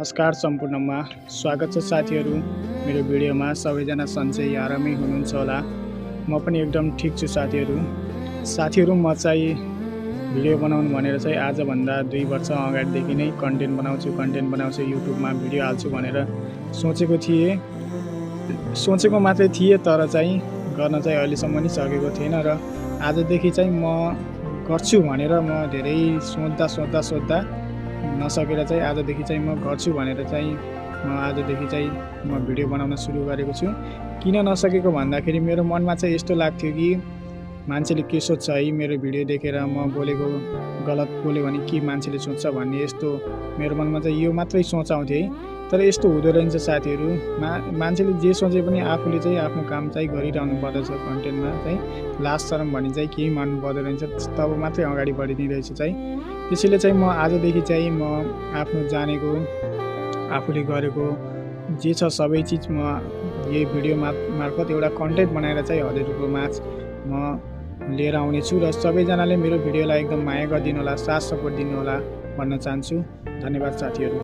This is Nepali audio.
नमस्कार सम्पूर्णमा स्वागत छ साथीहरू मेरो भिडियोमा। सबैजना सन्चै आरामै हुनुहुन्छ होला। म पनि एकदम ठीक छु साथीहरू। म चाहिँ भिडियो बनाउनु भनेर चाहिँ आजभन्दा 2 वर्ष अगाडिदेखि नै कन्टेन्ट बनाउँछु युट्युबमा भिडियो हाल्छु भनेर सोचेको मात्रै थिए, तर चाहिँ गर्न चाहिँ अहिलेसम्म नि सकेको थिएन। र आजदेखि चाहिँ म गर्छु भनेर म धेरै सोच्दा नसकेर चाहिँ आजदेखि चाहिँ म गर्छु भनेर चाहिँ म भिडियो बनाउन सुरु गरेको छु। किन नसकेको भन्दाखेरि मेरो मनमा चाहिँ यस्तो लाग्थ्यो कि मान्छेले के सोच्छ है, मेरो भिडियो देखेर म बोलेको गलत बोल्यो भने के मान्छेले सोच्छ भन्ने यस्तो मेरो मनमा चाहिँ यो मात्रै सोच आउँथ्यो है। तर यस्तो हुँदो रहेछ साथीहरू। मान्छेले जे सोचे पनि आफूले चाहिँ आफ्नो काम चाहिँ गरिरहनु पर्दछ। कन्टेन्टमा चाहिँ लाज शरम भन्ने चाहिँ केही मान्नु पर्दो रहेछ, तब मात्रै अगाडि बढिने रहेछ चाहिँ। त्यसैले चाहिँ म आजदेखि चाहिँ म आफ्नो जानेको आफूले गरेको जे छ सबै चिज म यही भिडियो मार्फत एउटा कन्टेन्ट बनाएर चाहिँ हजुरहरूको माझ म लिएर आउने छु। र सबैजनाले मेरो भिडियोलाई एकदम माया गरिदिनु होला, साथ सपोर्ट दिनु होला भन्न चाहन्छु। धन्यवाद साथीहरू।